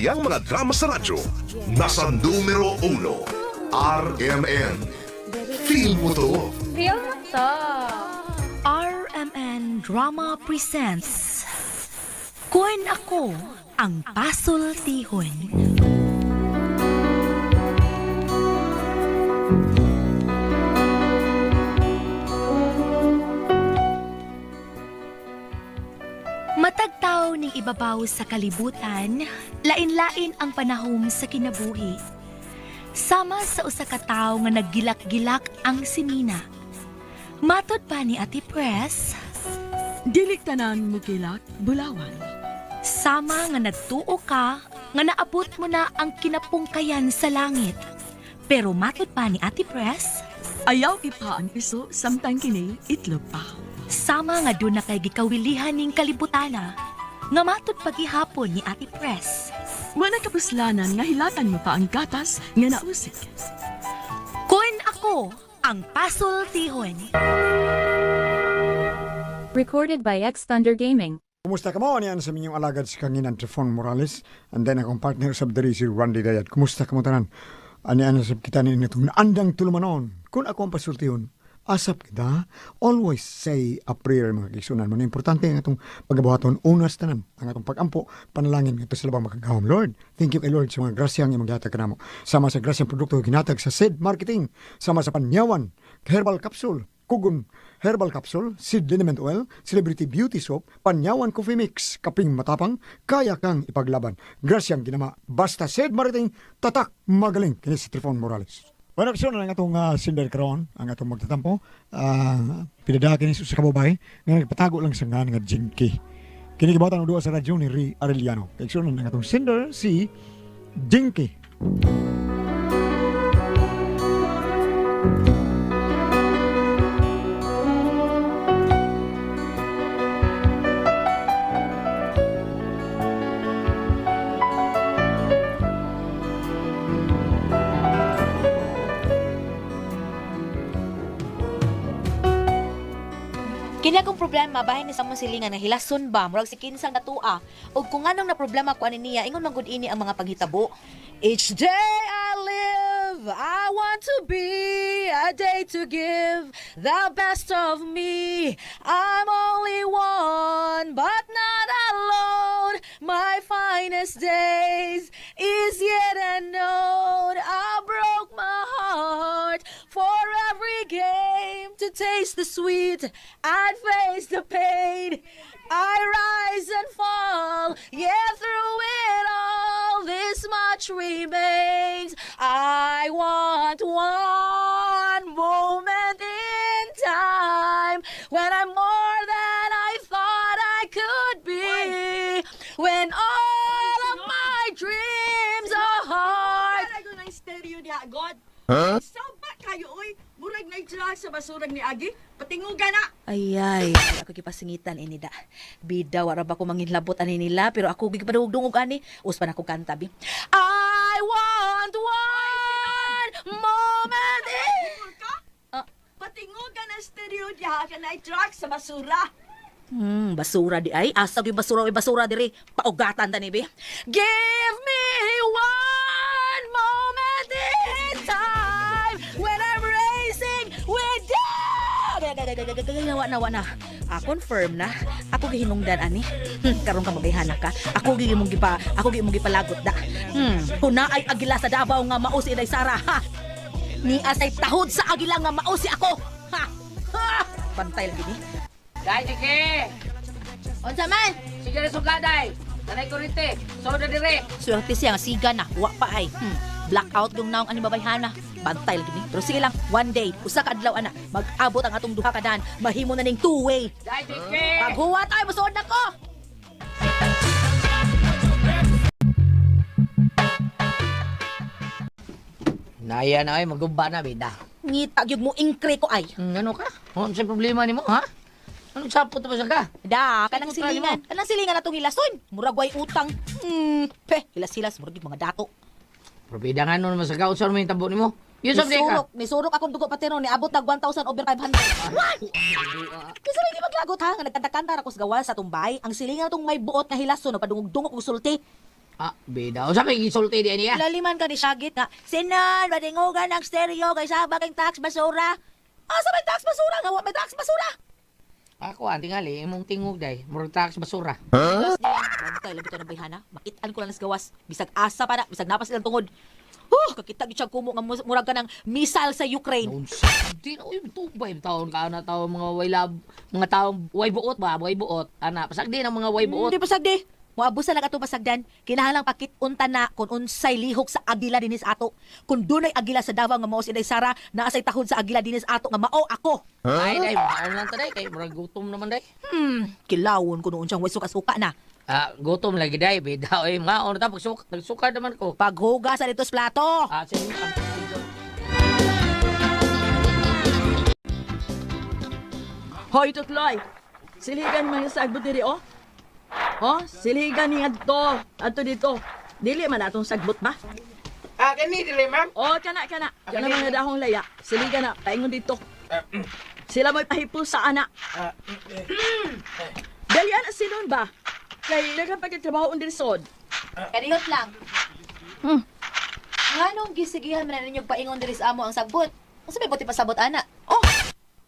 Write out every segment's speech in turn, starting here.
Pinasadyang mga drama sa radyo. Nasa numero 1, RMN. Feel mo to. Feel mo to. RMN Drama Presents Kun Ako Ang Pasultihon. Matagtaw ning ibabaw sa kalibutan, lain-lain ang panahom sa kinabuhi. Sama sa usa ka tawo nga naggilak-gilak ang sinina. Matod pa ni Ate Press, Dili tanan mo kilak, bulawan. sama nga nagtuo ka nga naabot mo na ang kinapungkayan sa langit. Pero matod pa ni Ate Press, Ayaw ipa ang piso, samtang kini itlog pa. sama nga doon na kay gikawilihan ning kalibutana, nga matod pagihapon ni Ate Press. Wala kapuslanan nga hilatan mo pa ang gatas nga nausik. Kun ako ang pasultihon. Recorded by X Thunder Gaming. Kumusta ka mo? Niyan sa minyong alagad si Kanginan Trifon Morales. And then akong partner sa diri si Randy Dayat. Kumusta ka mo tanan? Ani ana sab kita ni itong naandang tulumanon. Kung ako ang pasultihon, asap kita, always say a prayer mga kigsunan mo. Importante ang atong pagabuhaton unas tanan, ang atong pagampo, panalangin ngadto sa labang makagahom. Lord, thank you kay Lord sa mga grasya ang imong gihatag kanamo. Sama sa grasyang produkto ginatag sa Seed Marketing, sama sa Panyawan, Herbal Capsule, Kugon Herbal Capsule, Seed Liniment Oil, Celebrity Beauty Soap, Panyawan Coffee Mix, Kaping Matapang, kaya kang ipaglaban. Grasyang ginama. Basta Seed Marketing, tatak, magaling. Kini si Trifon Morales. Bueno, aksyon na lang atong sinder karon, ang atong magtatampo. Pinadala kini sa kababay, nga nagpatago lang sa ngan nga Jinky. Kini gibatan og duha sa radyo ni Ri Arellano. Aksyon na lang atong sinder si Jinky. Kini akong problema bahin ni sa mong silingan nga hilason ba murag si kinsang natua ug kung anong na problema ko ani niya ingon man gud ini ang mga panghitabo. Each day I live, I want to be a day to give the best of me. I'm only one, but not alone. My finest days is yet unknown. I broke my heart for every game to taste the sweet and face the pain. I rise and fall, yeah, through it all, this much remains. I want one moment in time when I'm more than I thought I could be. When all of my dreams are hard. Ay, ng stereo niya, God. Huh? Saba kayo, oy. Murag na sa basurag ni Agi. Patinguga na. Ayay, ako gipasingitan ini da. Bida wara ba ko manginlabot ani nila pero ako gipadungog ani. Uspan ako kanta bi. I want one moment in Ka? Patinguga na stereo niya, ka na truck sa basura. Basura di ay. Asa gyud basura oy basura diri. Paugatan ta ni bi. Give me one moment in time when I'm racing with you. Wa na wa na. Ah, confirm na. Ako gihinungdan ani. Karon ka mabayhana ka. Ako gi imong gipa, ako gi imong gipalagot da. Kuna ay agila sa Davao nga mao si Inday Sara. Ha. Ni asay tahod sa agila nga mao si ako. Ha. Ha. Bantay lagi ni. Dai, Jiki! Unsa man? Sige na sugla, Dai! Tanay kurinte! Sulod na dire! Swerte siya nga siga na, wa pa ay. Blackout yung naong ani babayhana. Bantay lagi ni. Pero sige lang, one day, usa ka adlaw ana, mag-abot ang atong duha ka daan, mahimo na ning two-way. Dai, Jiki! Paghuwat ay musuod na ko. Naya na ay, magumba na, bida. Ngita gyud mo ingkre ko ay. Ano ka? Ano sa problema nimo, ha? Anong sapot ba siya ka? Da, kanang Ano try mo? silingan. Kanang silingan atong hilason. Murag way utang. Pe, hilas-hilas murag gyud mga dato. Probida nga nun naman sa ka, unsa man yung tabo nimo? Yun sa ka. Nisurok, nisurok akong dugo patero ni abot nag 1,000 over 500. What? Kasi may di maglagot ha, nga nagkanta-kanta ra ko sa gawas sa tumbay. Ang silingan atong may buot nga hilason, nagpadungog-dungog og sulti. Ah, bida. Unsa may gisulti di niya? Laliman ka ni Shagit nga, Sinan, badingugan ang stereo kay saba kang tax basura. Asa may tax basura nga wa may tax basura? Ako ang tingali imong tingog day, murag tax basura. Huh? Bantay labi to ng bayhana. Makitaan ko lang nas gawas. Bisag asa pa na, bisag napas ilang tungod. Huh, kakita gyud siya kumo nga murag ka ng missile sa Ukraine. Unsa din oy tubay taon ka na tawo mga way lab, mga taong way buot ba, way buot. Ana, pasagdi ang mga way buot. Hindi pasagdi. Moabusan lang ato pasagdan. Kinahanglang pakit-unta na kung unsay lihok sa agila dinis ato. Kung dunay agila sa Davao nga mao si Inday Sara, naa say tahod sa agila dinis ato nga mao ako. Ay day, maon lang ta day kay murag gutom naman day. Kilawon ko noon siyang way suka-suka na. Ah, gutom lagi day, bida oy maon ta pagsuk, nagsuka naman ko. Paghugas sa dito sa plato. Ah, sige. Ah, Hoy, Tukloy. Silhigan mga sagbot diri, oh. Oh, silhigan ni adto. Adto dito. Dili man atong sagbot ba? Ah, kani dili ma'am. Oh, kana kana. Kana mga dahong laya. Silhigan na paingon dito. Sila mo'y pahipo sa ana. Dali ana sinon ba? Kay daghan pa kay trabaho diri sod. Kanihot lang. Nganong gisigihan man na ninyo paingon diri sa amo ang sagbot? Unsa may buti pasabot ana? Oh,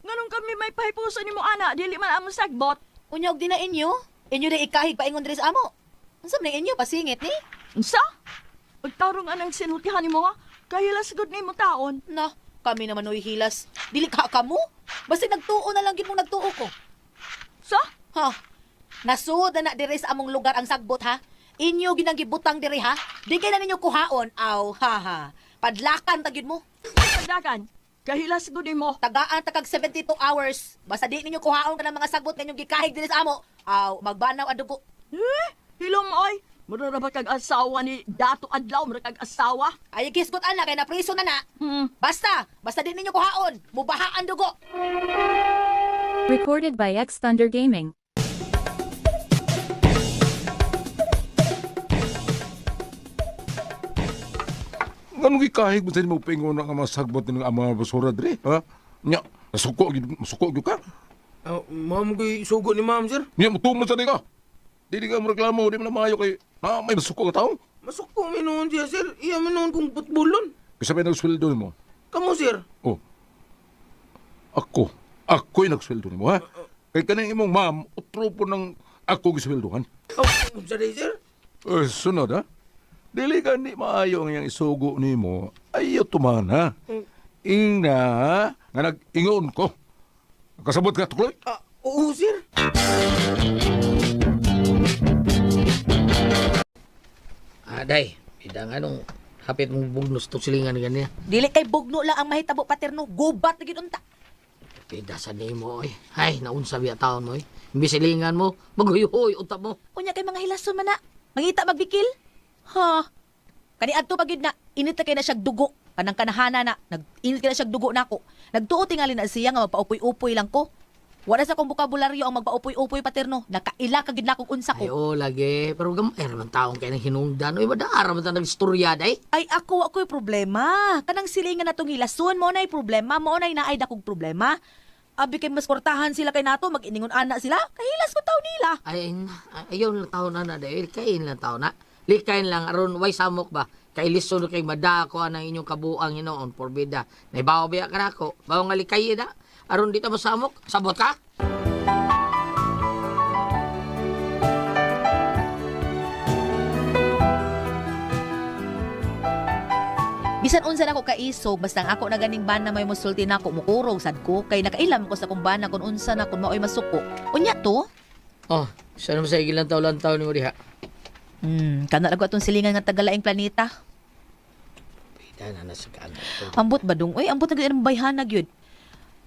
nganong kami may pahipuso nimo ana, dili man among sagbot. Unya og di na inyo, inyo na ikahig paingon diri sa amo. Unsa man inyo pasingit ni? Unsa? Pagtarong anang sinultihan nimo ha? Kay lasgod nimo taon. Na, kami naman oy hilas. Dili ka kamo. Basta nagtuo na lang gid mong nagtuo ko. Sa? Ha? Nasuod na na diri sa among lugar ang sagbot ha. Inyo ginang gibutang diri ha. Di kay na ninyo kuhaon. Aw, ha ha. Padlakan ta gyud mo. Pagdakan. Kahilas gud nimo. Tagaan ta kag 72 hours. Basta di ninyo kuhaon kanang mga sagbot nga inyong gikahig diri sa amo. Aw, magbanaw ang dugo. Eh, hilom oy. Mura ra ba kag asawa ni Dato Adlaw, mura kag asawa? Ay kisgot ana kay napriso na na. Basta, basta di ninyo kuhaon. Mubaha ang dugo. Recorded by X Thunder Gaming. Nganong gikahig mo sa inyo magpaingon na nga mga sagbot ng mga basura dre, ha? Nya, nasuko gyud masuko gyud ka. Oh, ma'am ko'y sugo ni ma'am sir. Nya mutuman sa ka. Dili ka mo reklamo, di mo na maayo kay na may masuko ka tao. Masuko mi noon siya sir. Iya mi noon kong putbulon. Kasi may nagsweldo nimo. Kamo sir. Oh. Ako, ako'y nagsweldo nimo, ha? Kay kaning imong ma'am, utro po ng ako gisweldohan. Oh, unsa day sir? Eh, sunod, ha? Dili ka ni maayo ang iyang isugo nimo, ayaw tuman, ha? Ingna, ha? Nga nag-ingon ko. Kasabot ka, tukloy? Ah, oo sir. Ah, day, bida nga nung hapit mong bugnos to silingan ganyan. Dili kay bugno lang ang mahitabo paterno. Gubat na gyud unta. Bida sa nimo oy. Ay, naunsa biya taon mo oy. Imbis silingan mo, maghuyuhoy unta mo. Unya kay mga hilason man na. Mangita magbikil. Ha. Kani adto pa gyud na init na kay na siyag dugo. Kanang kanahana na nag-init kay na siyag dugo nako. Nagtuo tingali na siya nga magpaupoy-upoy lang ko. Wala sa akong bokabularyo ang magpaupoy-upoy paterno. Nakaila ka gyud na kung unsa Ay, ko. oh, lagi. Pero gamay raman taong kay nang hinungdan. Oy, madaara man ta nagstorya day. Ay ako ako'y problema. Kanang silingan natong hilason mo na'y problema, mo na'y naay dakong problema. Abi kay mas kwartahan sila kay nato, mag-iningon ana sila. Kahilas ko taw nila. Ay, ayaw lang taon na na dahil kain lang taon na. Likain lang aron way samok ba. Kay lison kay madako ang inyong kabuang hinoon porbida. Naibaw biya ka nako. Bawo nga likay na. Aron di ta masamok. Sabot ka? Bisan unsa na ko kaisog, basta ang ako na ganing bana may musulti nako mukurog sad ko kay nakailam ko sa kong bana kung unsa na kun maoy masuko. Unya to? Oh, saan mo sa igilang taon lang taon ni mo diha? Kana lang ko atong silingan nga tagalaing planeta. Bida na nasa kaano. Ambot ba dong? Uy, ambot na gyud ang bayhana gyud.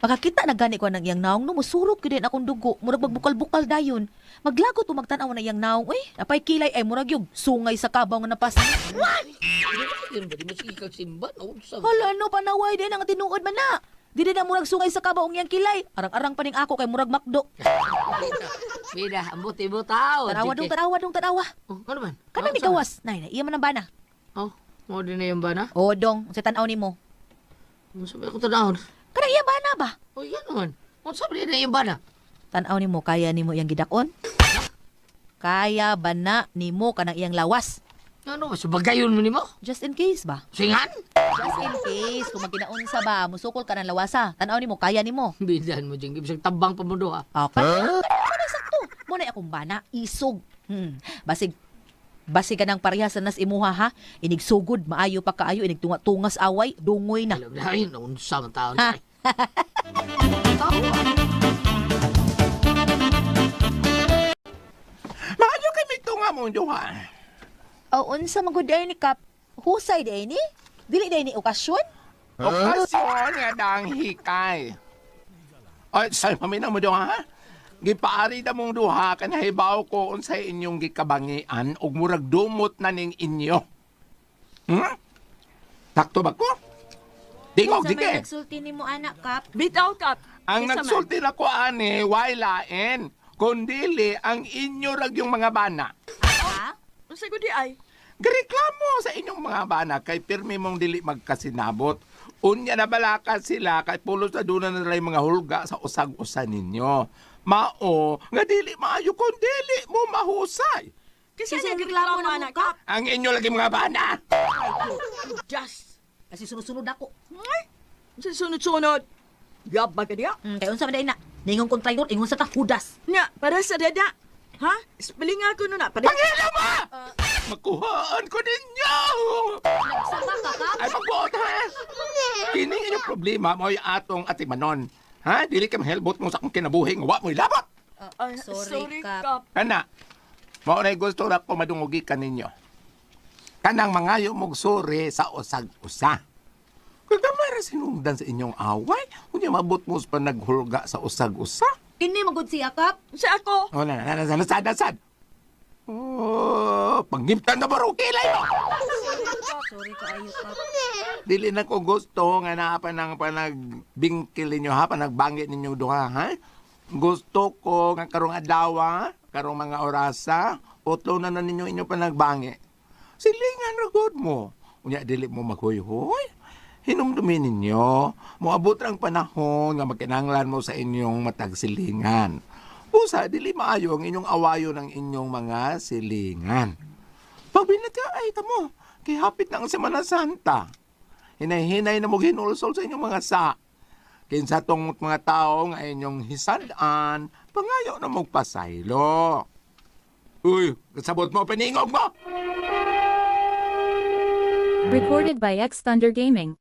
Makakita na gani ko ng iyang naong no, musurok gyud din akong dugo, murag magbukal-bukal dayon. Maglagot o magtan-aw na iyang naong, uy, napay kilay ay murag yung sungay sa kabaw nga napas. Yun ba di mo sige kag simba na unsa. Hala no, panaway din ang tinuod man na. Dili na murag sungay sa kabaw ang iyang kilay. Arang-arang pa ning ako kay murag makdo. Bida, ambot ibo taon. Tanawa dong, tanawa dong, tanawa. Oh, ano man? Kanang Oh, ni gawas. Nay, na iya man ang bana. Oh, mo din na yung bana. O dong, sa tan-aw nimo. Unsa ba ako tanawon? Kanang iya bana ba? Oh, yan naman. Unsa ba din na yung bana? Tan-aw nimo kaya nimo iyang gidakon? Kaya ba na nimo kanang iyang lawas? Ano, subagayon mo nimo? Just in case ba? Singan? Just in case kung magkinaunsa ba, musukol ka ng lawasa. Tanaw nimo, kaya nimo. Bidan mo, Jing. Ibig tabang pa mo duha. Okay. Huh? Kana sakto. Mo na akong bana, isog. Basig basig ka ng parehas na nas imuha ha. Inigsugod, maayo pa kaayo, inigtunga-tungas away, dungoy na. Alam na, ay, naunsa man taon. Ha? Maayo kay mitunga mong duha. O unsa man gud ay ni Kap? Husay di ay ni? Dili di ay ni okasyon? Okasyon nga dang hikay. Ay, sa paminaw mo duha, ha? Gipaari na mong duha kan hibaw ko unsay inyong gikabangian ug murag dumot na ning inyo. Sakto ba ko? Tingog, sige. nagsulti nimo anak Kap? Bitaw, Kap. Ang Kinsa man? nagsulti na ko ani, way lain. Kundili ang inyo rag yung mga bana. Ha? Unsa gud di ay? Gireklamo sa inyong mga bana kay pirmi mong dili magkasinabot. Unya na balaka sila kay pulos na doon na nila yung mga hulga sa usag-usa ninyo. Mao, nga dili maayo kung dili mo mahusay. Kasi Kinsa nagreklamo nagreklamo na na anak, Kap. Ang inyo lagi mga bana. Just. Kasi sunod-sunod ako. Unsa sunod-sunod? Yab ba ka diya? Kay unsa man day na? Ningon kong traidor, ingon sa ta Judas. Nya, para sa dada. Ha? Spelling ako no na. Para Pangila mo! Makuhaan ko ninyo! Nagsama ka, Kap? Ay, pagbuot ha! Kini inyong problema mo'y atong atimanon. Ha? Dili ka mahelbot mo sa akong kinabuhi nga wa mo'y labot. Ay, Sorry, Kap. Kap. Kana, mao na'y gusto na ko madungugi kaninyo. Kanang mangayo mong suri sa usag-usa. Kung gamay ra sinungdan sa inyong away, unya mabot mo sa panaghulga sa usag-usa. Kini man gud siya, Kap. Unsa ako? O na, na, na, na, sad, sad. Oh, pangimtan na baro kilay mo. Sorry kaayo, Kap. Dili na ko gusto nga naa pa nang panagbingkil ninyo ha, panagbangit ninyo duha ha. Gusto ko nga karong adlaw, karong mga orasa, utlo na na ninyo inyo panagbangi. Silingan ra gud mo. Unya dili mo maghuyhoy. Hinumdumin ninyo, moabot ang panahon nga magkinahanglan mo sa inyong matag silingan. Usa dili maayo ang inyong awayo ng inyong mga silingan. Pagbinat ka ay kamo, kay hapit na ang Semana Santa. Hinay-hinay na mo hinulsol sa inyong mga sa. Kinsa tong mga tao nga inyong hisad-an, pangayo na magpasaylo. Uy, kasabot mo, paningog mo! Recorded by X Thunder Gaming.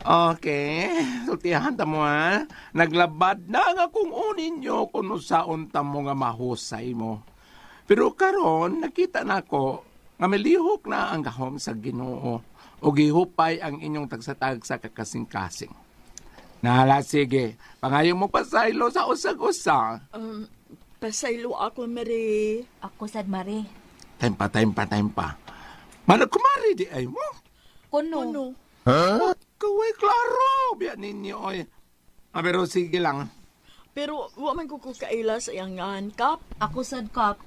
Okay, sultihan ta mo ha. Naglabad na nga kung unin nyo kung saon ta mo nga mahusay mo. Pero karon nakita na ko nga milihok na ang gahom sa Ginoo o gihupay ang inyong tagsatag sa kakasing-kasing. Nahala, sige. Pangayo mo pasaylo sa usag-usa. Pasaylo ako, Mary. Ako sad Mare. Time pa, time pa, time pa. Manag kumari di ay mo. Kuno. Ano? Kaway, klaro. Biya ninyo, oy. Ah, pero sige lang. Pero wa man ko kaila sa iyangan, Kap. Ako sad, Kap.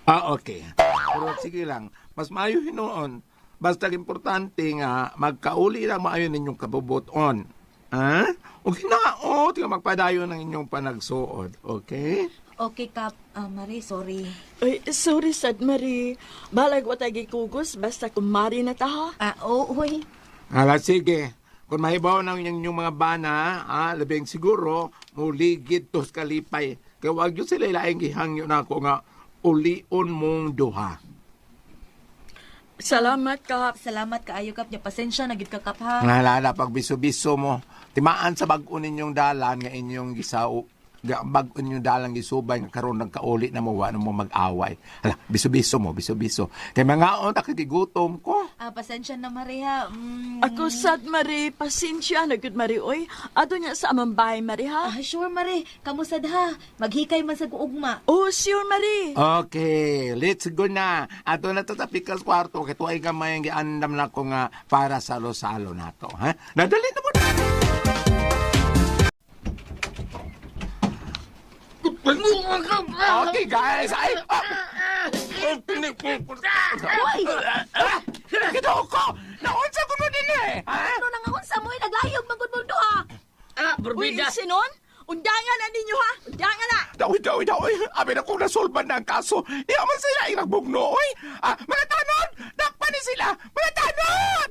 Ah, okay. Pero sige lang, mas maayo hinuon. Basta importante nga, magkauli lang maayo ninyong kabubuton. Ha? O hinaot nga magpadayon ng inyong panagsuod. Okay? Okay, Kap. Ah, Mare, sorry. Ay, sorry sad, Mary. Balag wa tay gikugos basta kumari na ta ha. Ah, oo, uy. Hala, sige. Kung mahibaw ng inyong mga bana, ha, labing siguro, muligid tos kalipay. Kaya wag yun sila ilaing gihangyo na ako nga, ulion mong duha. Salamat, Kap. Salamat kaayo, Kap. Nya pasensya na gid ka, Kap, ha. Naalala, pag biso-biso mo, timaan sa bag-o ninyong dalan nga inyong gisao, bag-o ninyong dalan gisubay nga karon nagkauli na mo, wa na mo mag-away. Hala, biso-biso mo, biso-biso. Kay mga on, takigigutom ko. Ah, pasensya na, Mare, ha. Ako sad, Mary. Pasensya na gud, Mary, oy. Ato niya sa amang bahay, Mary, ha? Ah, sure, Mare. Kamo sad, ha. Maghikay man sa ugma. Oh, sure, Mary. Okay, let's go na. Ato na to sa pikas kwarto, kay tuay gamay ang giandam na ko nga para salo-salo na to. Ha? Nadali na mo na. Okay, guys. Ay! Ah! Uy! Kita ko! Naunsa ko mo din eh! Ha? Ano na nga unsa mo? Naglayog man gud mong duha. Ah, Uy, Burbida. sinon? Undangan na ninyo ha. Undangan na. Daoy, daoy, daoy. Abi na kong nasolban na ang kaso. Iya man sila ang nagbugno, oy. Ah, mga tanod! Dakpan ni sila! Mga tanod!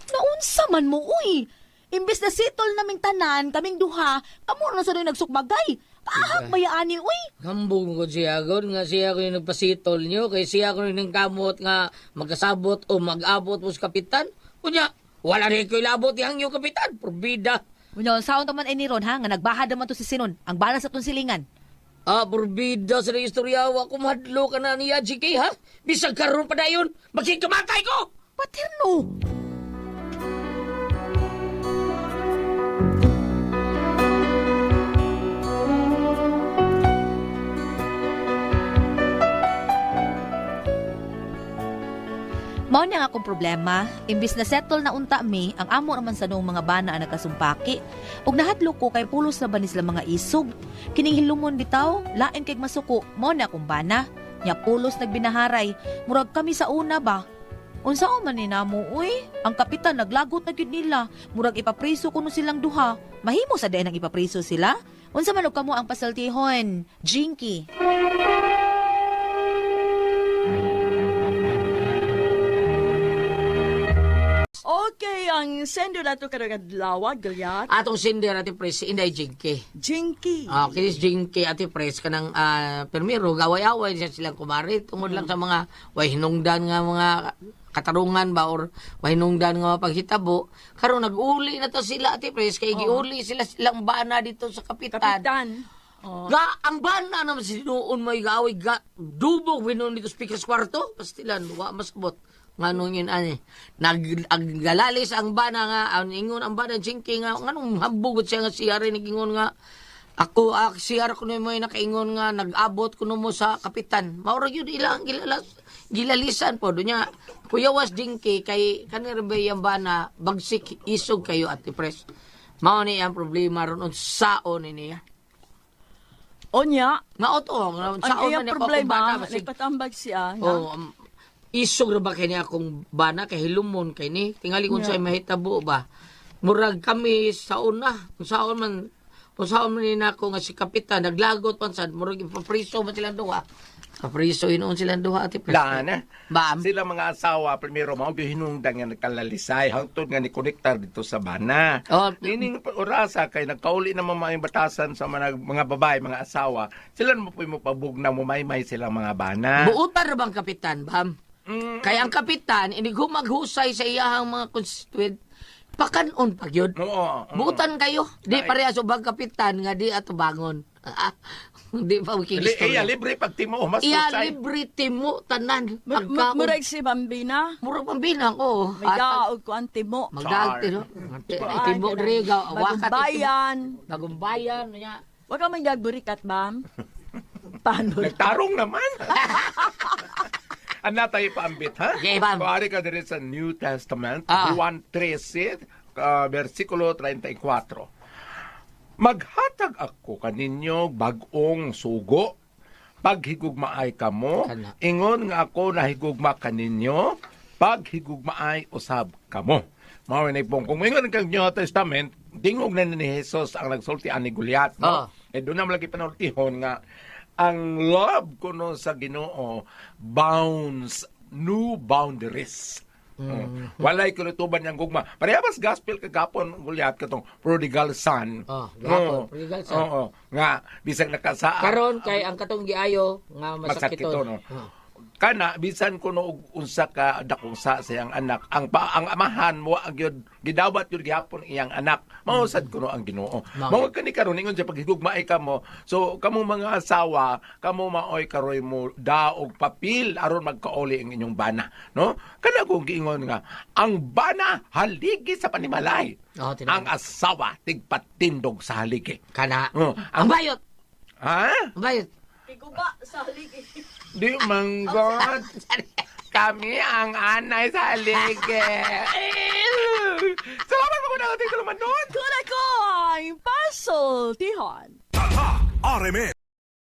Naunsa man mo, uy. Imbes na sitol naming tanan, kaming duha, kamo na sa doon nagsukbagay. Kaahak mayaani, uy. Hambog ko siya god nga siya ko yung nagpasitol niyo kay siya ko yung nangkamot nga magkasabot o mag-abot mo sa kapitan. Unya, wala rin ko ilabot yang yung kapitan. Purbida. Unya, saon ta man ay ni Ron, ha? Nga nagbahad naman to si Sinon. Ang bala sa tong silingan. Ah, purbida sa istorya wa ko mahadlo ka na niya, GK, ha? Bisag karon pa dayon, magkikamatay ko! Paterno! Mao na nga akong problema, imbis na settle na unta mi, ang amo naman sa noong mga bana ang nagkasumpaki. Ug nahadlok ko kay pulos na ba ni sila mga isog. Kining hilumon bitaw, lain kay masuko, mao na akong bana. Nya pulos nagbinaharay, murag kami sa una ba. Unsa man ni namo uy? Ang kapitan naglagot na gyud nila. Murag ipapriso kuno silang duha. Mahimo sa diay nang ipapriso sila. Unsa man og kamo ang pasaltihon? Jinky. Okay, ang sender nato karong adlaw, Goliath. Atong sender ati pres, Inday JK. Jinky. Ah, kinis JK ati pres kanang permiro gaway-away siya silang kumari tungod lang sa mga way hinungdan nga mga katarungan ba or way hinungdan nga mga paghitabo. Karon nag-uli na to sila ati pres kay giuli sila silang bana dito sa kapitan. Kapitan. Oh. Ga, ang bana naman si noon may gaaway ga, dubog binon dito speaker's kwarto. Pastilan, wa masabot. Nganong yun ani. Nag aggalalis ang bana nga ang ingon ang bana jinky nga nganong hambugot siya nga siya rin nag-ingon nga ako ak siya kuno mo nakaingon nga nag-abot kuno mo sa kapitan. Mao ra gyud ilang gilalas gilalisan po dunya. Kuya was jinky kay kanir ba yung bana bagsik isog kayo at pres. Mao ni ang problema ron unsaon ni niya. Onya, Mao to, ang unsaon iyang man ni ako problema, bana basig nagpatambag siya. Nga, Oh, isog ra ba kay niya akong bana kay hilumon kay ni. Tingali kung sa'y mahitabo ba. Murag kami sa una, kung saon man ni nako nga si kapitan naglagot man sad murag ipapriso man silang duha. Papriso inoon silang duha ati preso. Dana. Bam. Sila mga asawa, primero, mao gyud hinungdan nga nagkalalisay hangtod nga ni konektar dito sa bana. Oh, Nining orasa kay nagkauli na mga batasan sa mga babae, mga asawa. Sila mo po mo pabugna mo maymay silang mga bana. Buotan ra bang kapitan, bam? Kaya ang kapitan ini maghusay sa iyahang mga constituent pakanon pag yun. Oo. Buotan kayo. Di parehas ubang kapitan nga di ato bangon. Di pa Iya, makigistorya. libre pagtimo, mas Iya, husay. libre timo tanan. Pagkaon. Murag si Bambina. Murag pambinang ko. May daog ko ang timo. Magdaag tino. Timo diri ga Bagong wakat. bayan. Bagong bayan nya. Wag ka man burikat, bam. Paano? Nagtarong naman. Ana tayo paambit, ha? Okay, bam. Kuwari ka diri sa New Testament, Ah. Juan 13, versikulo 34. Maghatag ako kaninyo bag-ong sugo. Paghigugmaay kamo, Kana. ingon nga ako nahigugma kaninyo, paghigugmaay usab kamo. Mao ni pong kung ingon kang New Testament, dingog na ni Jesus ang nagsulti ani Goliath, no? Ah. Eh doon na malagi panultihon nga ang love kuno sa Ginoo bounds new boundaries. Mm. Walay kinutuban niyang gugma. Parehas gospel kagapon Goliath katong prodigal son. Oh, gihapon, Oo. prodigal son. Oo. Nga bisag nakasaa. Karon kay ang katong giayo nga Masakiton, masakiton. no? Ah. Kana bisan kuno og unsa ka dakong sa iyang anak ang pa, ang amahan mo ang gyud gidawat gyud gihapon iyang anak mao sad kuno ang Ginoo. Mao. Mao kani karon ingon siya paghigugmaay kamo, so kamo mga asawa kamo maoy karoy mo daog papil aron magkaoli ang inyong bana, no? Kana kung giingon nga ang bana haligi sa panimalay. Oh, tinuod. Ang asawa tigpatindog sa haligi. Kana. Oh, Ang bayot. Ha? Ang bayot. Iguba sa haligi. Di manggot. Kami ang anay sa haligi. Salamat po na ating tuluman doon. Kuna ko ang puzzle, Tihon. Tatak RMN.